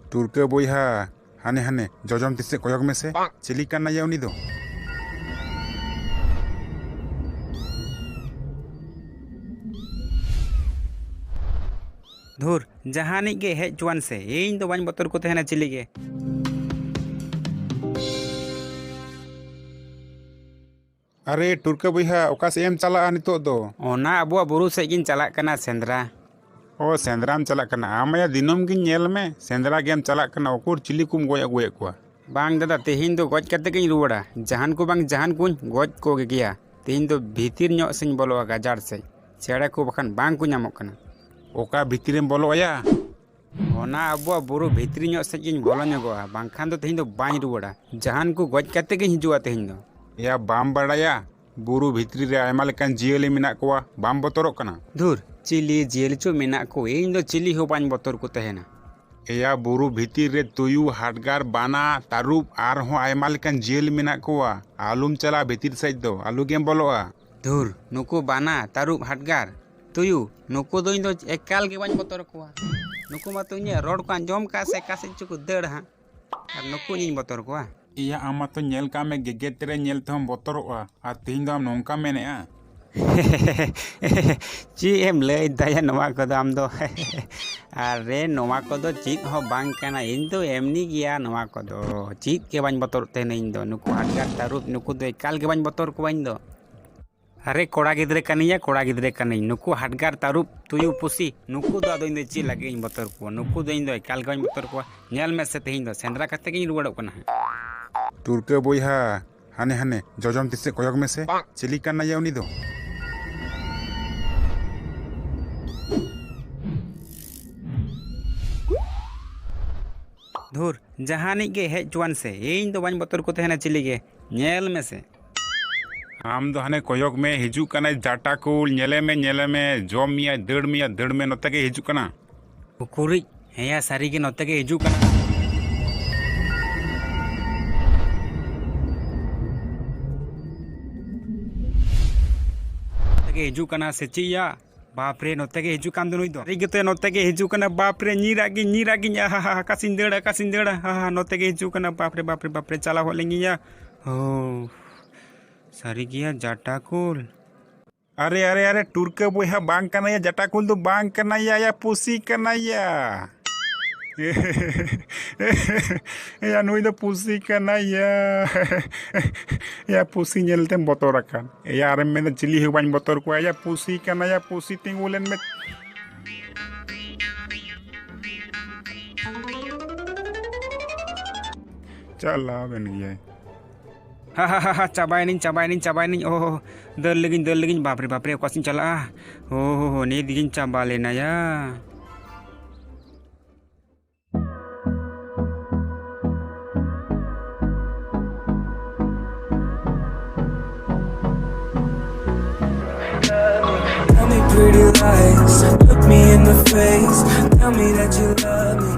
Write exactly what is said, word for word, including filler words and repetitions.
ᱴᱩᱨᱠᱟᱹ ᱵᱚᱭᱦᱟ, ᱦᱟᱱᱮ ᱦᱟᱱᱮ ᱡᱚᱡᱚᱢ ᱛᱤ ᱥᱮᱫ ᱠᱚᱭᱚᱜ ᱢᱮᱥᱮ᱾ ᱪᱤᱞᱤ ᱠᱟᱱᱟᱭᱟ ᱩᱱᱤ ᱫᱚ? ᱫᱷᱩᱨ, ᱡᱟᱦᱟᱱᱤᱡ ᱜᱮ ᱦᱮᱡ ᱦᱚᱪᱚᱣᱟᱱ ᱥᱮ, ᱤᱧ ᱫᱚ ᱵᱟᱹᱧ ᱵᱚᱛᱚᱨ ᱠᱚ ᱛᱟᱦᱮᱱᱟ ᱪᱤᱞᱤ ᱜᱮ᱾ ᱟᱨᱮ ᱴᱩᱨᱠᱟᱹ ᱵᱚᱭᱦᱟ, ᱚᱠᱟ ᱥᱮᱫ ᱮᱢ ᱪᱟᱞᱟᱜᱼᱟ ᱱᱤᱛᱚᱜ ᱫᱚ? ᱚᱱᱟ ᱟᱵᱚᱣᱟᱜ ᱵᱩᱨᱩ ᱥᱮᱫ ᱜᱤᱧ ᱪᱟᱞᱟᱜ ᱠᱟᱱᱟ ᱥᱮᱸᱫᱽᱨᱟ᱾ ᱚ, ᱥᱮᱸᱫᱽᱨᱟᱢ ᱪᱟᱞᱟᱜ ᱠᱟᱱᱟ? ᱟᱢ ᱭᱟ, ᱫᱤᱱᱟᱹᱢ ᱜᱤᱧ ᱧᱮᱞ ᱢᱮ, ᱥᱮᱸᱫᱽᱨᱟ ᱜᱮᱢ ᱪᱟᱞᱟᱜ ᱠᱟᱱᱟ᱾ ᱩᱠᱩᱨ, ᱪᱤᱞᱤ ᱠᱚᱢ ᱜᱚᱡ ᱟᱹᱜᱩᱭᱮᱫ ᱠᱚᱣᱟ? ᱵᱟᱝ ᱫᱟᱫᱟ, ᱛᱮᱦᱮᱧ ᱫᱚ ᱜᱚᱡ ᱠᱟᱛᱮ ᱜᱤᱧ ᱨᱩᱣᱟᱹᱲᱟ᱾ ᱡᱟᱦᱟᱱ ᱠᱚ ᱵᱟᱝ ᱡᱟᱦᱟᱱ ᱠᱚᱧ ᱜᱚᱡ ᱠᱚ ᱜᱮᱭᱟ᱾ ᱛᱮᱦᱮᱧ ᱫᱚ ᱵᱷᱤᱛᱤᱨ ᱧᱚᱜ ᱥᱮᱧ ᱵᱚᱞᱚᱜᱼᱟ, ᱜᱟᱡᱟᱲ ᱥᱮᱫ᱾ ᱪᱮᱬᱮ ᱠᱚ ᱵᱟᱠᱷᱟᱱ ᱵᱟᱝ ᱠᱚ ᱧᱟᱢᱚᱜ ᱠᱟᱱᱟ᱾ ᱚᱠᱟ ᱵᱷᱤᱛᱤᱨᱮᱢ ᱵᱚᱞᱚᱜᱼᱟ ᱭᱟ? ᱚᱱᱟ ᱟᱵᱚᱣᱟᱜ ᱵᱩᱨᱩ ᱵᱷᱤᱛᱨᱤ ᱧᱚᱜ ᱥᱮᱫ ᱜᱤᱧ ᱵᱚᱞᱚ ᱧᱚᱜᱚᱜᱼᱟ, ᱵᱟᱝᱠᱷᱟᱱ ᱫᱚ ᱛᱮᱦᱮᱧ ᱫᱚ ᱵᱟᱹᱧ ᱨᱩᱣᱟᱹᱲᱟ᱾ ᱡᱟᱦᱟᱱ ᱠᱚ ᱜᱚᱡ ᱠᱟᱛᱮ ᱜᱤᱧ ᱦᱤᱡᱩᱜᱼᱟ ᱛᱮᱦᱮᱧ ᱫᱚ᱾ ᱮᱭᱟ, ᱵᱟᱢ ᱵᱟᱲᱟᱭᱟ? ᱵᱩᱨᱩ ᱵᱷᱤᱛᱨᱤ ᱨᱮ ᱟᱭᱢᱟ ᱞᱮᱠᱟᱱ ᱡᱤᱭᱟᱹᱞᱤ ᱢᱮᱱᱟᱜ ᱠᱚᱣᱟ, ᱵᱟᱢ ᱵᱚᱛᱚᱨᱚᱜ ᱠᱟᱱᱟ? ᱫᱷᱩᱨ, ᱪᱤᱞᱤ ᱡᱤᱭᱟᱹᱞᱤ ᱪᱚ ᱢᱮᱱᱟᱜ ᱠᱚ, ᱤᱧ ᱫᱚ ᱪᱤᱞᱤ ᱦᱚᱸ ᱵᱟᱹᱧ ᱵᱚᱛᱚᱨ ᱠᱚ ᱛᱟᱦᱮᱱᱟ᱾ ᱮᱭᱟ, ᱵᱩᱨᱩ ᱵᱷᱤᱛᱤᱨ ᱨᱮ ᱛᱩᱭᱩ, ᱦᱟᱰᱜᱟᱨ, ᱵᱟᱱᱟ, ᱛᱟᱹᱨᱩᱵ, ᱟᱨᱦᱚᱸ ᱟᱭᱢᱟ ᱞᱮᱠᱟᱱ ᱡᱤᱭᱟᱹᱞᱤ ᱢᱮᱱᱟᱜ ᱠᱚᱣᱟ᱾ ᱟᱞᱚᱢ ᱪᱟᱞᱟᱜᱼᱟ ᱵᱷᱤᱛᱤᱨ ᱥᱮᱫ ᱫᱚ, ᱟᱞᱚ ᱜᱮᱢ ᱵᱚᱞᱚᱜᱼᱟ᱾ ᱫᱷᱩᱨ, ᱱᱩᱠᱩ ᱵᱟᱱᱟ, ᱛᱟᱹᱨᱩᱵ, ᱦᱟᱰᱜᱟᱨ, ᱛᱩᱭᱩ, ᱱᱩᱠᱩ ᱫᱚ ᱤᱧ ᱫᱚ ᱮᱠᱟᱞ ᱜᱮ ᱵᱟᱹᱧ ᱵᱚᱛᱚᱨ ᱟᱠᱚᱣᱟ᱾ ᱱᱩᱠᱩ ᱢᱟᱛᱚ ᱤᱧᱟᱹᱜ ᱨᱚᱲ ᱠᱚ ᱟᱸᱡᱚᱢ ᱠᱟᱜᱼᱟ ᱥᱮ ᱚᱠᱟ ᱥᱮᱫ ᱪᱚ ᱠᱚ ᱫᱟᱹᱲ ᱦᱟᱸᱜ᱾ ᱟᱨ ᱱᱩᱠᱩ ᱤᱧᱤᱧ ᱵᱚᱛᱚᱨ ᱠᱚᱣᱟ? ᱮᱭᱟ, ᱟᱢ ᱢᱟᱛᱚ ᱧᱮᱞ ᱠᱟᱜ ᱢᱮ, ᱜᱮᱜᱮᱫ ᱨᱮ ᱧᱮᱞ ᱛᱮᱦᱚᱸᱢ ᱵᱚᱛᱚᱨᱚᱜᱼᱟ, ᱟᱨ ᱛᱮᱦᱮᱧ ᱫᱚ ᱟᱢ ᱱᱚᱝᱠᱟᱢ ᱢᱮᱱᱮᱜᱼᱟ? ᱪᱮᱫ ᱮᱢ ᱞᱟᱹᱭ ᱫᱟᱭᱟ ᱱᱚᱣᱟ ᱠᱚᱫᱚ ᱟᱢ ᱫᱚ? ᱟᱨᱮ, ᱱᱚᱣᱟ ᱠᱚᱫᱚ ᱪᱮᱫ ᱦᱚᱸ ᱵᱟᱝ ᱠᱟᱱᱟ, ᱤᱧ ᱫᱚ ᱮᱢᱱᱤ ᱜᱮᱭᱟ ᱱᱚᱣᱟ ᱠᱚᱫᱚ᱾ ᱪᱮᱫ ᱜᱮ ᱵᱟᱹᱧ ᱵᱚᱛᱚᱨᱚᱜ ᱛᱟᱦᱮᱱᱟ ᱤᱧ ᱫᱚ, ᱱᱩᱠᱩ ᱦᱟᱰᱜᱟᱨ ᱛᱟᱹᱨᱩᱵ ᱱᱩᱠᱩ ᱫᱚ ᱮᱠᱟᱞ ᱜᱮ ᱵᱟᱹᱧ ᱵᱚᱛᱚᱨ ᱠᱚᱣᱟ ᱤᱧ ᱫᱚ᱾ ᱟᱨᱮ, ᱠᱚᱲᱟ ᱜᱤᱫᱽᱨᱟᱹ ᱠᱟᱹᱱᱟᱹᱧᱟ, ᱠᱚᱲᱟ ᱜᱤᱫᱽᱨᱟᱹ ᱠᱟᱹᱱᱟᱹᱧ᱾ ᱱᱩᱠᱩ ᱦᱟᱰᱜᱟᱨ, ᱛᱟᱹᱨᱩᱵ, ᱛᱩᱭᱩ, ᱯᱩᱥᱤ, ᱱᱩᱠᱩ ᱫᱚ ᱟᱫᱚ ᱤᱧ ᱫᱚ ᱪᱮᱫ ᱞᱟᱹᱜᱤᱫ ᱤᱧ ᱵᱚᱛᱚᱨ ᱠᱚᱣᱟ? ᱱᱩᱠᱩ ᱫᱚ ᱤᱧ ᱫᱚ ᱮᱠᱟᱞ ᱜᱮ ᱵᱟᱹᱧ ᱵᱚᱛᱚᱨ ᱠᱚᱣᱟ᱾ ᱧᱮᱞ ᱢᱮᱥᱮ, ᱛᱮᱦᱮᱧ ᱫᱚ ᱥᱮᱸᱫᱽᱨᱟ ᱠᱟᱛᱮ ᱜᱤᱧ ᱨᱩᱣᱟᱹᱲᱚᱜ ᱠᱟᱱᱟ ᱦᱟᱸᱜ᱾ ᱴᱩᱨᱠᱟᱹ ᱵᱚᱭᱦᱟ, ᱦᱟᱱᱮ ᱦᱟᱱᱮ ᱡᱚᱡᱚᱢ ᱛᱤ ᱥᱮᱫ ᱠᱚᱭᱚᱜ ᱢᱮᱥᱮ᱾ ᱪᱤᱞᱤ ᱠᱟᱱᱟᱭᱟ ᱩᱱᱤ ᱫᱚ? ᱫᱷᱩᱨ, ᱡᱟᱦᱟᱱᱤᱡ ᱜᱮ ᱦᱮᱡ ᱦᱚᱪᱚᱣᱟᱱ ᱥᱮ, ᱤᱧ ᱫᱚ ᱵᱟᱹᱧ ᱵᱚᱛᱚᱨ ᱠᱚ ᱛᱟᱦᱮᱱᱟ ᱪᱤᱞᱤ ᱜᱮ᱾ ᱧᱮᱞ ᱢᱮᱥᱮ᱾ ᱟᱢ ᱫᱚ ᱦᱟᱱᱮ ᱠᱚᱭᱚᱜ ᱢᱮ, ᱦᱤᱡᱩᱜ ᱠᱟᱱᱟᱭ ᱡᱟᱴᱟ ᱠᱩᱞ᱾ ᱧᱮᱞᱮ ᱢᱮ, ᱧᱮᱞᱮ ᱢᱮ, ᱡᱚᱢ ᱢᱮᱭᱟᱭ, ᱫᱟᱹᱲ ᱢᱮᱭᱟ, ᱫᱟᱹᱲ ᱢᱮ, ᱱᱚᱛᱮ ᱜᱮ ᱦᱤᱡᱩᱜ ᱠᱟᱱᱟ᱾ ᱩᱠᱩᱨᱤᱡ, ᱦᱮᱸᱭᱟ, ᱥᱟᱹᱨᱤ ᱜᱮ ᱱᱚᱛᱮ ᱜᱮ ᱦᱤᱡᱩᱜ ᱠᱟᱱᱟ᱾ ᱱᱚᱛᱮ ᱜᱮ ᱦᱤᱡᱩᱜ ᱠᱟᱱᱟ ᱥᱮ ᱪᱮᱫ ᱭᱟ? ᱵᱟᱯᱨᱮ, ᱱᱚᱛᱮ ᱜᱮ ᱦᱤᱡᱩᱜ ᱠᱟᱱ ᱫᱚ ᱱᱩᱭ ᱫᱚ᱾ ᱥᱟᱹᱨᱤ ᱜᱮᱛᱚ, ᱱᱚᱛᱮ ᱜᱮ ᱦᱤᱡᱩᱜ ᱠᱟᱱᱟ᱾ ᱵᱟᱯᱨᱮ, ᱧᱤᱨᱟᱜ ᱜᱤᱧ, ᱧᱤᱨᱟᱜ ᱜᱤᱧ᱾ ᱟᱦᱟ, ᱦᱟ, ᱚᱠᱟ ᱥᱮᱧ ᱫᱟᱹᱲᱟ, ᱚᱠᱟ ᱥᱮᱧ ᱫᱟᱹᱲᱟ? ᱦᱟ, ᱦᱟ, ᱱᱚᱛᱮ ᱜᱮ ᱦᱤᱡᱩᱜ ᱠᱟᱱᱟ᱾ ᱵᱟᱯᱨᱮ, ᱵᱟᱯᱨᱮ, ᱵᱟᱯᱨᱮ, ᱪᱟᱞᱟᱣ ᱦᱚᱫ ᱞᱮᱱ ᱜᱤᱧ ᱭᱟ᱾ ᱦᱳ, ᱥᱟᱹᱨᱤ ᱜᱮᱭᱟ, ᱡᱟᱴᱟ ᱠᱩᱞ᱾ ᱟᱨᱮ, ᱟᱨᱮ, ᱟᱨᱮ, ᱴᱩᱨᱠᱟᱹ ᱵᱚᱭᱦᱟ ᱵᱟᱝ ᱠᱟᱱᱟᱭᱟ, ᱡᱟᱴᱟ ᱠᱩᱞ ᱫᱚ ᱵᱟᱝ ᱠᱟᱱᱟᱭᱟ, ᱭᱟ ᱯᱩᱥᱤ ᱠᱟᱱᱟᱭᱟ᱾ ᱭᱟ, ᱱᱩᱭ ᱫᱚ ᱯᱩᱥᱤ ᱠᱟᱱᱟᱭᱟ᱾ ᱭᱟ, ᱯᱩᱥᱤ ᱧᱮᱞ ᱛᱮᱢ ᱵᱚᱛᱚᱨ ᱟᱠᱟᱱ᱾ ᱭᱟ, ᱟᱨᱮᱢ ᱢᱮᱱᱫᱟ ᱪᱤᱞᱤ ᱦᱚᱸ ᱵᱟᱹᱧ ᱵᱚᱛᱚᱨ ᱠᱚᱣᱟ᱾ ᱭᱟ, ᱯᱩᱥᱤ ᱠᱟᱱᱟᱭᱟ, ᱯᱩᱥᱤ, ᱛᱤᱸᱜᱩ ᱞᱮᱱ ᱢᱮ᱾ ᱪᱟᱞᱟᱣ ᱮᱱ ᱜᱮᱭᱟᱭ᱾ ᱦᱟ, ᱦᱟ, ᱦᱟ, ᱦᱟ, ᱪᱟᱵᱟᱭᱮᱱᱟᱹᱧ, ᱪᱟᱵᱟᱭᱮᱱᱟᱹᱧ, ᱪᱟᱵᱟᱭᱮᱱᱟᱹᱧ᱾ ᱳ, ᱫᱟᱹᱲ ᱞᱟᱹᱜᱤᱧ, ᱫᱟᱹᱲ ᱞᱟᱹᱜᱤᱧ᱾ ᱵᱟᱯᱨᱮ, ᱵᱟᱯᱨᱮ, ᱚᱠᱟ ᱥᱮᱫ ᱤᱧ ᱪᱟᱞᱟᱜᱼᱟ? ᱳ, ᱦᱳ, ᱦᱳ, ᱱᱤᱛ ᱜᱤᱧ ᱪᱟᱵᱟ ᱞᱮᱱᱟ ᱭᱟ᱾ Tell me pretty lies, look me in the face. Tell me that you love me,